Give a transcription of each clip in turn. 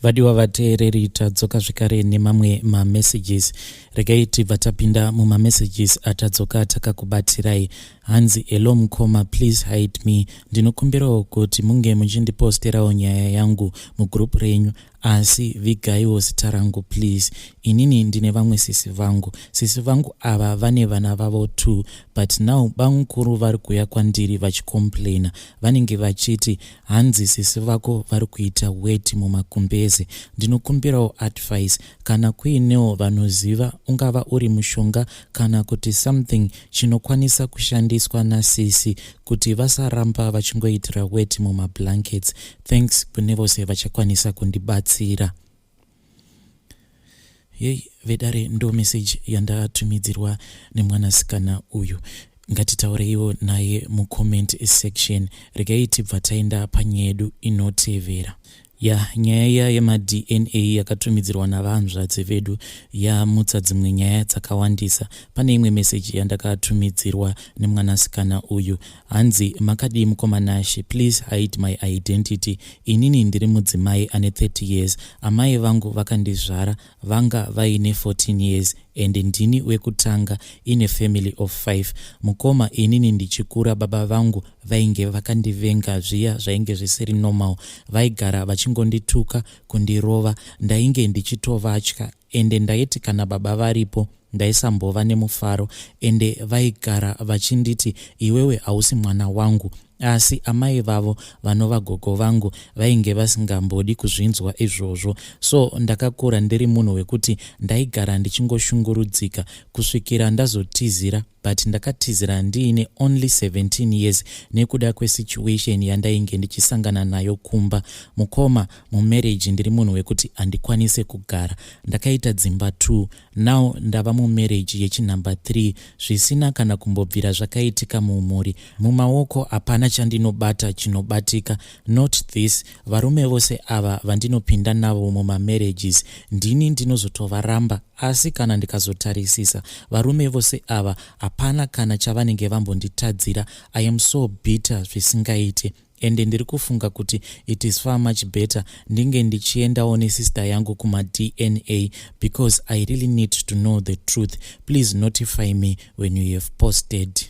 Vadiwa vateereri, tadzoka zvekare nemamwe mamessages. Regai tibva tapinda mumamessages atadzoka takakubatirai. Hanzi, "Hello mukoma, please hide me. Ndinokumbirawo kuti munge muchindiposterawo nyaya yangu mugroup renyu, asi vigaiwo zita rangu, please. Inini ndine vamwe sisi vangu. Sisi vangu ava vane vana vavo too, but now bamukuru vari kuuya kwandiri vachicomplaina. Vanenge vachiti hanzi sisi vako vari kuita weti mumagumbeze. Ndinokumbirawo advice kana kuinewo vanoziva, ungava uri mushonga kana kuti something chinokwanisa kushandiswa nasisi kuti vasaramba vachingoitira weti mumablankets. Thanks kune vose vachakwanisa kundibatsira." Yei vedare, ndo message yandatumidzirwa nemwanasikana uyu. Ngatitaureiwo naye mucomment section. Regai tibva taenda panyaya yedu inotevera. Ya, nyaya iya yemaDNA yakatumidzirwa navanzvadzi vedu yamutsa dzimwe nyaya dzakawandisa. Pane imwe meseji yandakatumidzirwa nemwanasikana uyu. Hanzi, "Makadii mukoma Nashe? Please hide my identity. Inini ndiri mudzimai ane 30 years. Amai vangu vakandizvara vanga vaine 14 years and ndini wekutanga ine family of 5. Mukoma, inini ndichikura baba vangu vainge vakandivenga zviya zvainge zvisiri normal. Vaigara vachingondituka, kundirova. Ndainge ndichitovatya, ende ndaiti kana baba varipo ndaisambova nemufaro, ende vaigara vachinditi, 'Iwewe hausi mwana wangu.' Asi amai vavo, vanova gogo vangu, vainge vasingambodi kuzvinzwa izvozvo. So ndakakura ndiri munhu wekuti ndaigara ndichingoshungurudzika kusvikira ndazotizira, but ndakatizira ndiine only 17 years nekuda kwesituation yandainge ndichisangana nayo kumba. Mukoma, mumarriage ndiri munhu wekuti handikwanise kugara. Ndakaita dzimba 2, now ndava mumarriage yechinumber 3, zvisina kana kumbobvira zvakaitika mumhuri. Mumaoko hapana chandinobata chinobatika. Not this, varume vose ava vandinopinda navo mumamarriages, ndini ndinozotovaramba. Asi kana ndikazotarisisa, varume vose ava hapana kana chavanenge vambonditadzira. I am so bitter zvisingaite, ende ndiri kufunga kuti it is far much better ndinge ndichiendawo nesister yangu kumaDNA because I really need to know the truth. Please notify me when you have posted."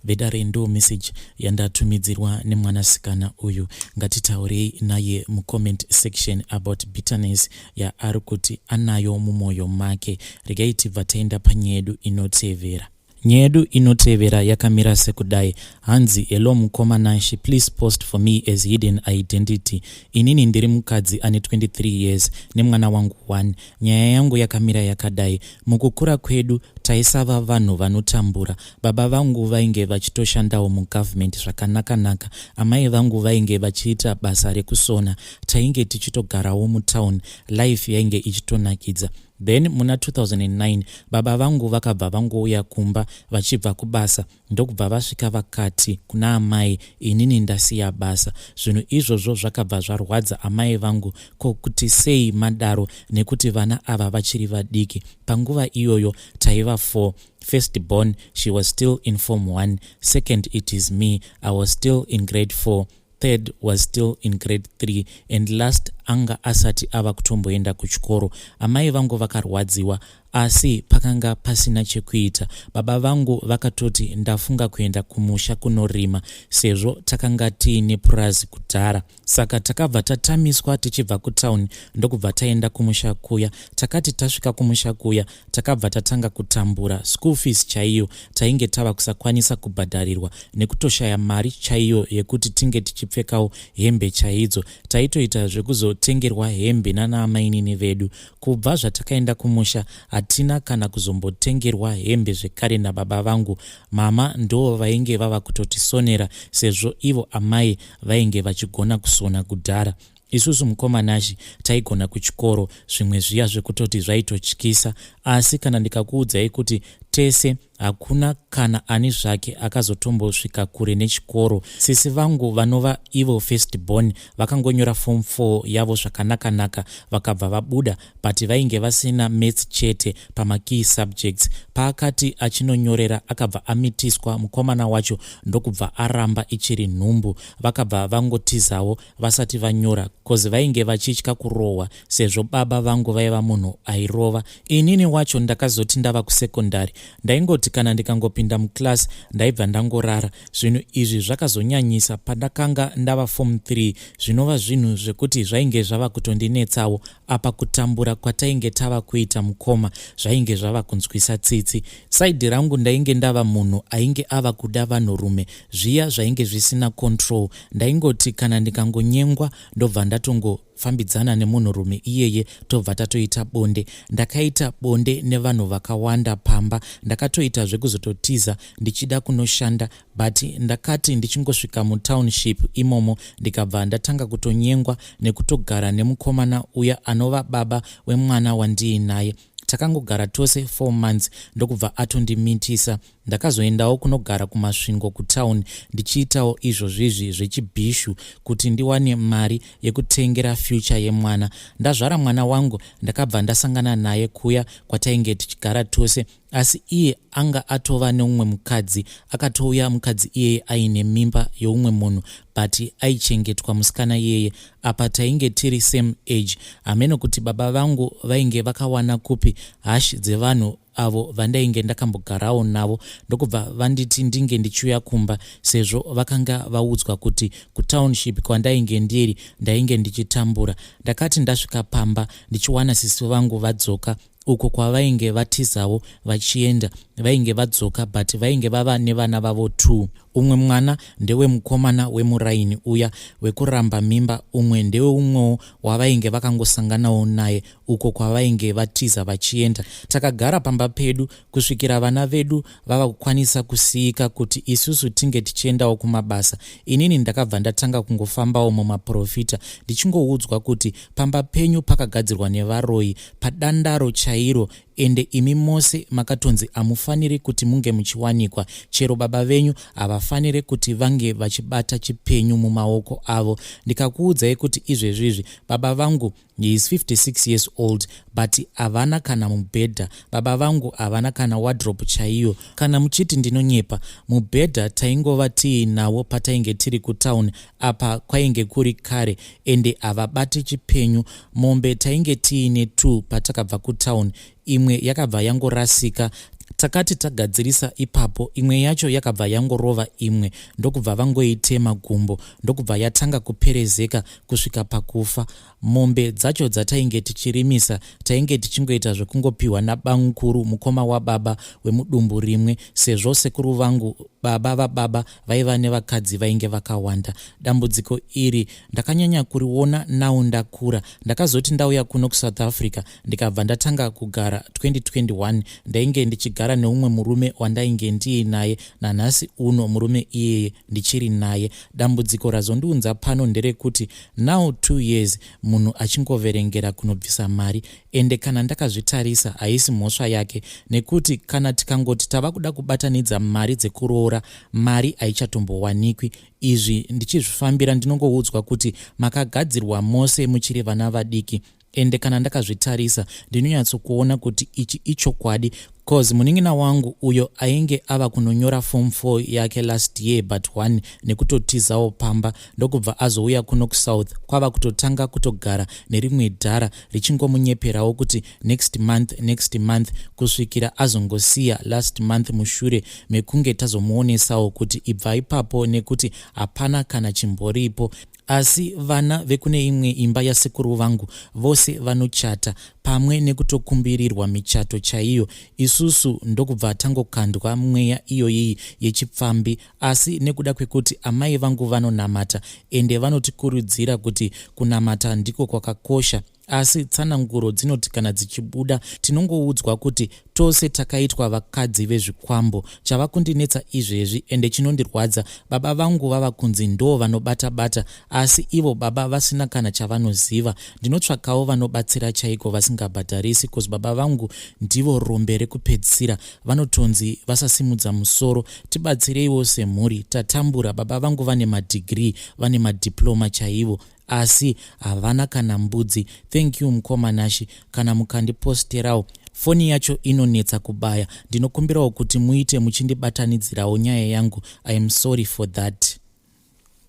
Vedare, ndo message yandatumidzirwa nemwanasikana uyu. Ngatitaurei naye mucomment section about bitterness yaari kuti anayo mumwoyo make. Regai tibva taenda panyaya yedu inotevera. Nyaya yedu inotevera yakamira sekudai. Hanzi, "Hello mukoma Nashi, please post for me as hidden identity. Inini ndiri mukadzi ane 23 years nemwana wangu 1. Nyaya yangu yakamira yakadai. Mukukura kwedu taisava vanhu vanotambura. Baba vangu vainge vachitoshandawo mugovernment zvakanaka-naka. Amai vangu vainge vachiita basa rekusona. Tainge tichitogarawo mutown, life yainge ichitonakidza. Then muna 2009 baba vangu vakabva vangouya kumba vachibva kubasa, ndokubva vasvika vakati kuna amai, 'Inini ndasiya basa.' Zvinhu izvozvo zvakabva zvarwadza amai vangu. Ko kuti sei madaro, nekuti vana ava vachiri vadiki?" Panguva iyoyo taiva 4. First born, she was still in form 1. Second, it is me, I was still in grade 4. Third was still in grade 3, and last anga asati ava kutomboenda kuchikoro. Amai vangu vakarwadziwa, asi pakanga pasina chekuita. Baba vangu vakatoti, 'Ndafunga kuenda kumusha kunorima,' sezvo takanga tiine purazi kudhara. Saka takabva tatamiswa tichibva kutauni, ndokubva taenda kumusha kuya. Takati tasvika kumusha kuya, takabva tatanga kutambura. School fees chaiyo tainge tava kusakwanisa kubhadharirwa, nekutoshaya mari chaiyo yekuti tinge tichipfekawo hembe chaidzo. Taitoita zvekuzotengerwa hembe nanaamainini vedu. Kubva zvatakaenda kumusha, hatina kana kuzombotengerwa hembe zvekare nababa vangu. Mama ndo vainge vava kutotisonera, sezvo ivo amai vainge vachigona kusona kudhara. Isusu, mukoma Nashi, taigona kuchikoro, zvimwe zviya zvekutoti zvaitotyisa. Asi kana ndikakuudzai kuti Tese hakuna kana ani zvake akazotombosvika kure nechikoro. Sisi vangu vanova ivo first born vakangonyora form 4 yavo zvakanaka-naka vakabva vabuda but vainge vasina maths chete pamakey subjects. Paakati achinonyorera akabva amitiswa mukomana wacho ndokubva aramba ichiri nhumbu. Vakabva vangotizawo vasati vanyora cause vainge vachitya kurohwa sezvo baba vangu vaiva munhu airova. Inini wacho ndakazoti ndava kusekondari ndaingoti kana ndikangopinda muclass ndaibva ndangorara. Zvinhu izvi zvakazonyanyisa pandakanga ndava form 3 zvinova zvinhu zvekuti zvainge zvava kutondinetsawo. Apa kutambura kwatainge tava kuita mukoma zvainge zvava kunzwisa tsitsi. Side rangu ndainge ndava munhu ainge ava kuda vanhurume zviya zvainge zvisina control. Ndaingoti kana ndikangonyengwa ndobva ndatongofambidzana nemunhurume iyeye tobva tatoita bonde. Ndakaita bonde nevanhu vakawanda pamba. Ndakatoita zvekuzototiza ndichida kunoshanda but ndakati ndichingosvika mutownship imomo ndikabva ndatanga kutonyengwa nekutogara nemukomana uya anova baba wemwana wandiinaye. Takangogara tose 4 months ndokubva atondimitisa. Ndakazoendawo kunogara kuMasvingo kutown ndichiitawo izvozvizvi zvechibhishu kuti ndiwane mari yekutengera future yemwana. Ndazvara mwana wangu ndakabva ndasangana naye kuya kwatainge tichigara tose asi iye anga atova neumwe mukadzi. Akatouya mukadzi iyeye aine mimba yeumwe munhu but aichengetwa musikana iyeye. Apa tainge tiri same age. Hameno kuti baba vangu vainge vakawana kupi hash dzevanhu avo vandainge ndakambogarawo navo ndokubva vanditi ndinge ndichiuya kumba sezvo vakanga vaudzwa kuti kutownship kwandainge ndiri ndainge ndichitambura. Ndakati ndasvika pamba ndichiwana sisi vangu vadzoka uko kwavainge vatizawo vachienda. Vainge vadzoka but vainge vava nevana vavo 2. Umwe mwana ndewemukomana wemuraini uya wekuramba mimba, umwe ndeweumwewo wavainge vakangosanganawo naye uko kwavainge vatiza vachienda. Takagara pamba pedu kusvikira vana vedu vava kukwanisa kusiyika kuti isusu tinge tichiendawo kumabasa. Inini ndakabva ndatanga kungofambawo mumaporofita ndichingoudzwa kuti pamba penyu pakagadzirwa nevaroyi padandaro chairo ende imi mose makatonzi hamufaniri kuti munge muchiwanikwa, chero baba venyu havafanire kuti vange vachibata chipenyu mumaoko avo. Ndikakuudzai kuti izvezvizvi baba vangu he is 56 years old but havana kana mubhedha. Baba vangu havana kana wardrobe chaiyo. Kana muchiti ndinonyepa, mubhedha taingova tiinawo patainge tiri kutown, apa kwainge kuri kare ende havabati chipenyu. Mombe tainge tiine 2 patakabva kutown, imwe yakabva yangorasika. Takati tagadzirisa ipapo imwe yacho yakabva yangorova imwe ndokubva vangoitema gumbo ndokubva yatanga kuperezeka kusvika pakufa. Mombe dzacho dzatainge tichirimisa tainge tichingoita zvekungopiwa nabamukuru mukoma wababa wemudumbu rimwe sezvo sekuru vangu baba vababa vaiva nevakadzi vainge vakawanda. Dambudziko iri ndakanyanya kuriona now ndakura. Ndakazoti ndauya kuno kuSouth Africa ndikabva ndatanga kugara 2021. Ndainge ndichigara neumwe murume wandainge ndiinaye nanhasi uno murume iyeye ndichiri naye. Dambudziko razondiunza pano nderekuti now 2 years munhu achingoverengera kunobvisa mari ende kana ndakazvitarisa haisi mhosva yake nekuti kana tikangoti tava kuda kubatanidza mari dzekuroora mari haichatombowanikwi. Izvi ndichizvifambira ndinongoudzwa kuti makagadzirwa mose muchiri vana vadiki ende kana ndakazvitarisa ndinonyatsokuona kuti ichi ichokwadi cause munin'ina wangu uyo ainge ava kunonyora form 4 yake last year but 1 nekutotizawo pamba ndokubva azouya kuno kusouth kwava kutotanga kutogara nerimwe dhara richingomunyeperawo kuti next month next month kusvikira azongosiya last month mushure mekunge tazomuonesawo kuti ibva ipapo nekuti hapana kana chimboripo. Asi vana vekune imwe imba yasekuru vangu vose vanochata pamwe nekutokumbirirwa michato chaiyo, isusu ndokubva tangokandwa mweya iyoyi yechipfambi. Asi nekuda kwekuti amai vangu vanonamata ende vanotikurudzira kuti kunamata ndiko kwakakosha. Asi tsananguro dzinoti kana dzichibuda tinongoudzwa kuti tose takaitwa vakadzi vezvikwambo. Chava kundinetsa izvezvi ende chinondirwadza baba vangu vava kunzi ndoo vanobata bata asi ivo baba vasina kana chavanoziva. Ndinotsvakawo vanobatsira chaiko vasingabhadharisi coz baba vangu ndivo rombe rekupedzisira vanotonzi vasasimudza musoro. Tibatsireiwo semhuri tatambura baba vangu vane madegree vane madiploma chaivo asi havana kana mbudzi. Thank you mkoma Nashy kana mukandiposterawo foni yacho inonetsa kubaya ndinokumbirawo kuti muite muchindibatanidzirawo nyaya yangu I am sorry for that.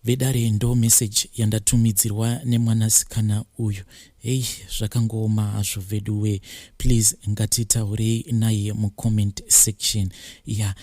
Vedare ndo message yandatumidzirwa nemwanasikana uyu hei zvakangooma hazvo veduwee please ngatitaurei naye mucomment section ya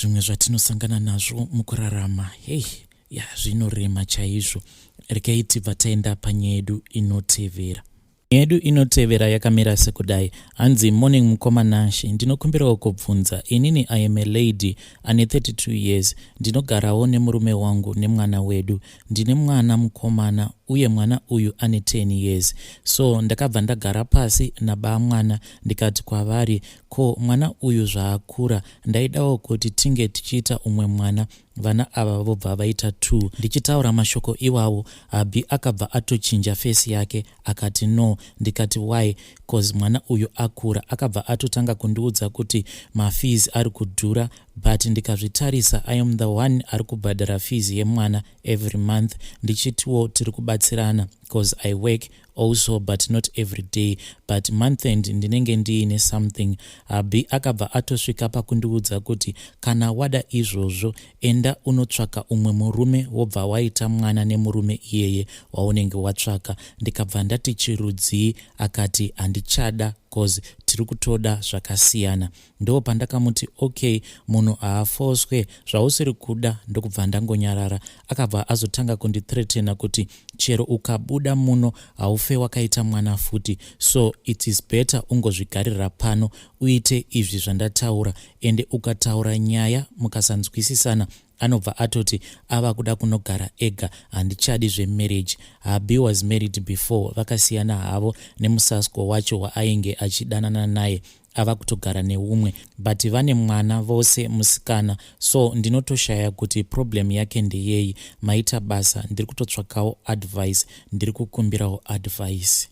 zvimwe zvatinosangana nazvo mukurarama hei ya zvinorema chaizvo regai tibva taenda panyaya yedu inotevera. Nyaya yedu inotevera yakamira sekudai. Hanzi morning mukoma Nashy, ndinokumbirawo kubvunza. Inini I am a lady ane 32 years. Ndinogarawo nemurume wangu nemwana wedu. Ndine mwana mukomana uye mwana uyu ane 10 years. So ndakabva ndagara pasi nabamwana ndikati kwavari ko mwana uyu zvaakura ndaidawo kuti tinge tichiita umwe mwana Vana ava vobva vaita two. Ndichitaura mashoko iwawo hubby akabva atochinja face yake akati no ndikati why coz mwana uyu akura. Akabva atotanga kundiudza kuti mafees ari kudhura but ndikazvitarisa I am the one ari kubhadhara fees yemwana every month ndichitiwo tiri kubatsirana coz I work also but not every day but month end ndinenge ndiine something. Hubby akabva atosvika pakundiudza kuti kana wada izvozvo enda unotsvaka umwe murume wobva waita mwana nemurume iyeye waunenge watsvaka. Ndikabva ndati chirudzii akati handichada cause tiri kutoda zvakasiyana. Ndopandakamuti ok munhu haafoswe zvausiri kuda ndokubva ndangonyarara. Akabva azotanga kundithreatena kuti chero ukabuda muno haufe wakaita mwana futi so it is better ungozvigarira pano uite izvi zvandataura ende ukataura nyaya mukasanzwisisana anobva atoti ava kuda kunogara ega handichadi zvemarriage. Hubby was married before vakasiyana havo nemusasko wacho waainge achidanana naye ava kutogara neumwe but vane mwana vose musikana so ndinotoshaya kuti problem yake ndeyei. Maita basa ndiri kutotsvakawo advice ndiri kukumbirawo advice.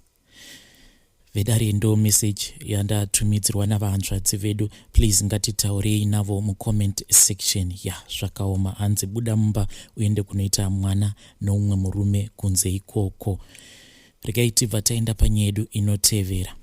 Vedare ndo message yandatumidzirwa navahanzvadzi vedu please ngatitaurei navo mucomment section ya zvakaoma hanzi buda mumba uende kunoita mwana noumwe murume kunze ikoko regai tibva taenda panyaya yedu inotevera.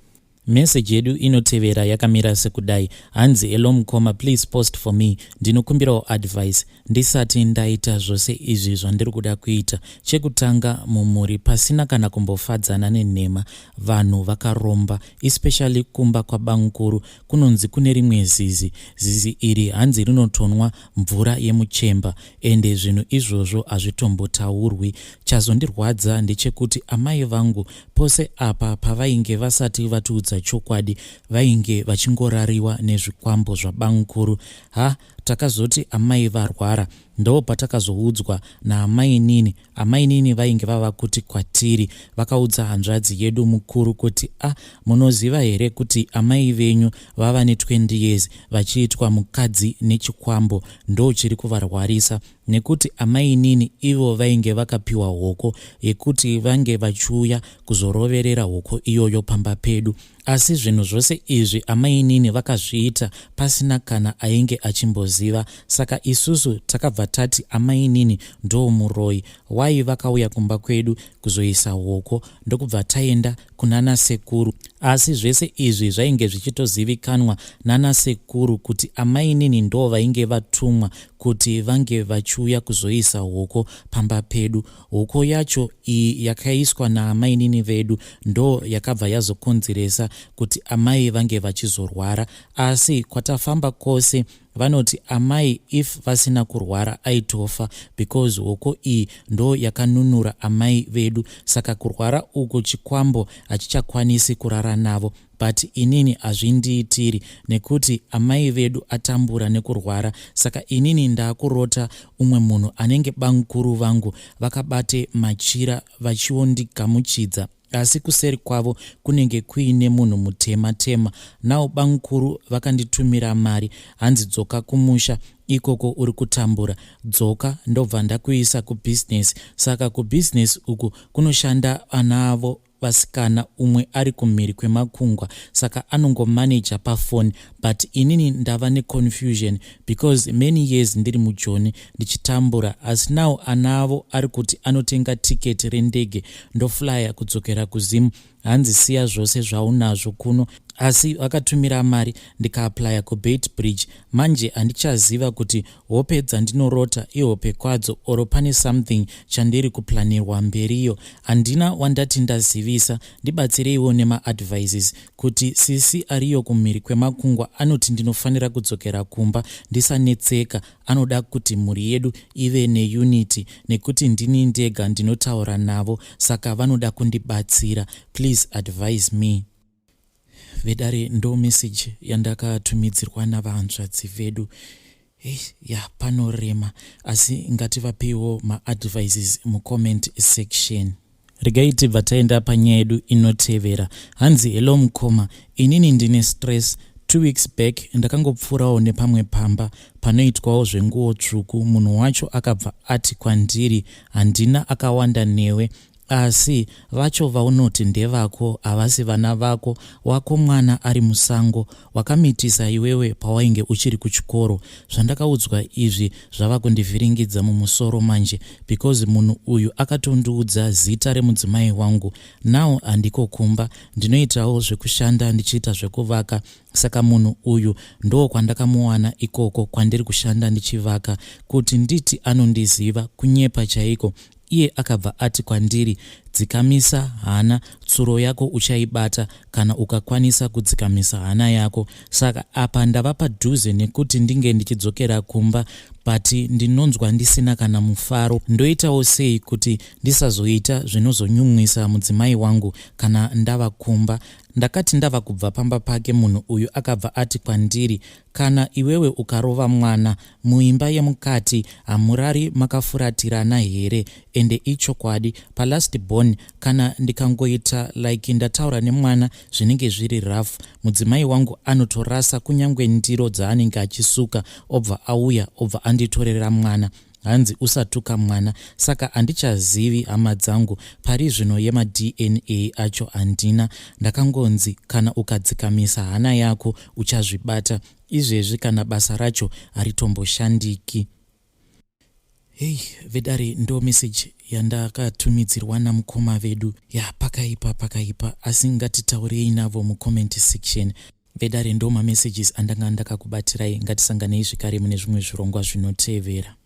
Message yedu inotevera yakamira sekudai hanzi hello mukoma please post for me ndinokumbirawo advice ndisati ndaita zvose izvi zvandiri kuda kuita chekutanga mumhuri pasina kana kumbofadzana nenhema vanhu vakaromba especially kumba kwabamukuru kunonzi kune rimwe zizi zizi iri hanzi rinotonwa mvura yemuchemba ende zvinhu izvozvo hazvitombotaurwi chazondirwadza ndechekuti amai vangu Pose apa pavainge vasati vatiudza chokwadi vainge vachingorariwa nezvikwambo zvabamukuru. Ha takazoti amai varwara ndopatakazoudzwa naamainini. Amainini vainge vava kuti kwatiri vakaudza hanzvadzi yedu mukuru kuti a munoziva here kuti amai venyu vava ne 20 years vachiitwa mukadzi nechikwambo ndochiri kuvarwarisa Nekuti amainini ivo vainge vakapiwa hoko yekuti vange vachiuya kuzoroverera hoko iyoyo pamba pedu. Asi zvinhu zvose izvi amainini vakazviita pasina kana ainge achimboziva. Saka isusu takabva tati amainini ndoomuroyi. Why vakauya kumba kwedu kuzoisa hoko ndokubva taenda kunana sekuru. Asi zvese izvi zvainge zvichitozivikanwa nana sekuru kuti amainini ndoo vainge vatumwa kuti vange vachiuya kuzoisa hoko pamba pedu. Hoko yacho iyi yakaiswa naamainini vedu ndoo yakabva yazokonzeresa kuti amai vange vachizorwara. Asi kwatafamba kwose Vanoti amai if vasina kurwara aitofa because hoko iyi ndo yakanunura amai vedu saka kurwara uku chikwambo hachichakwanisi kurara navo but inini hazvindiitiri nekuti amai vedu atambura nekurwara saka inini ndakurota umwe munhu anenge bamkuru vangu vakabate machira vachiondigamuchidza. Asi kuseri kwavo kunenge kuine munhu mutema tema. Now bamukuru vakanditumira mari hanzi dzoka kumusha ikoko uri kutambura, dzoka ndobva ndakuisa kubusiness. Saka kubusiness uku kunoshanda vana avo vasikana, umwe ari kumhiri kwemakungwa, saka anongomaneja pafoni. But inini ndava neconfusion because many years ndiri muJoni ndichitambura, asi now ana avo ari kuti anotenga tiketi rendege, ndoflya kudzokera kuZimu. Hanzi siya zvose zvaunazvo kuno, asi vakatumira mari ndikaapplya kuBeitbridge. Manje handichaziva kuti hope dzandinorota ihope kwadzo or pane something chandiri kuplanirwa mberiyo. Handina wandati ndazivisa. Ndibatsireiwo nemaadvices kuti sisi ariyo kumhiri kwemakungwa anoti ndinofanira kudzokera kumba ndisanetseka. Anoda kuti mhuri yedu ive neunity nekuti ndini ndega ndinotaura navo, saka vanoda kundibatsira. Please advise me. Vedare, ndo message yandakatumidzirwa navahanzvadzi vedu. Hey, ya, panorema, asi ngativapeiwo maadvices mucomment section. Regai tibva taenda panyaya yedu inotevera. Hanzi, "Hello mukoma, inini ndine stress. 2 weeks back ndakangopfuurawo nepamwe pamba panoitwawo zvenguo tsvuku. Munhu wacho akabva ati kwandiri, 'Handina akawanda newe, asi vacho vaunoti ndevako havasi vana vako. Wako mwana ari musango, wakamitisa iwewe pawainge uchiri kuchikoro.' Zvandakaudzwa izvi zvava kundivhiringidza mumusoro manje because munhu uyu akatondiudza zita remudzimai wangu. Now handiko kumba, ndinoitawo zvekushanda, ndichiita zvekuvaka, saka munhu uyu ndo kwandakamuwana ikoko kwandiri kushanda ndichivaka. Kuti nditi anondiziva kunyepa chaiko. Iye akabva ati kwandiri, 'Dzikamisa hana, tsuro yako uchaibata kana ukakwanisa kudzikamisa hana yako.' Saka apa ndava padhuze nekuti ndinge ndichidzokera kumba, but ndinonzwa ndisina kana mufaro. Ndoitawo sei kuti ndisazoita zvinozonyumwisa mudzimai wangu kana ndava kumba?" Ndakati ndava kubva pamba pake, munhu uyu akabva ati kwandiri, 'Kana iwewe ukarova mwana, muimba yemukati hamurari makafuratirana here?' Ende ichokwadi, palast born kana ndikangoita like ndataura nemwana zvinenge zviri rough, mudzimai wangu anotorasa kunyange ndiro dzaanenge achisuka, obva auya, obva anditorera mwana. Hanzi usatuka mwana. Saka handichazivi, hama dzangu. Pari zvino yemaDNA acho handina. Ndakangonzi kana ukadzikamisa hana yako uchazvibata. Izvezvi kana basa racho haritomboshandiki." Hei vedare, ndo meseji yandakatumidzirwa namukoma vedu. Ya, pakaipa, pakaipa, asi ngatitaurei navo mucomment section. Vedare, ndo mamessages andanga ndakakubatirai. Ngatisanganei zvekare mune zvimwe zvirongwa zvinotevera.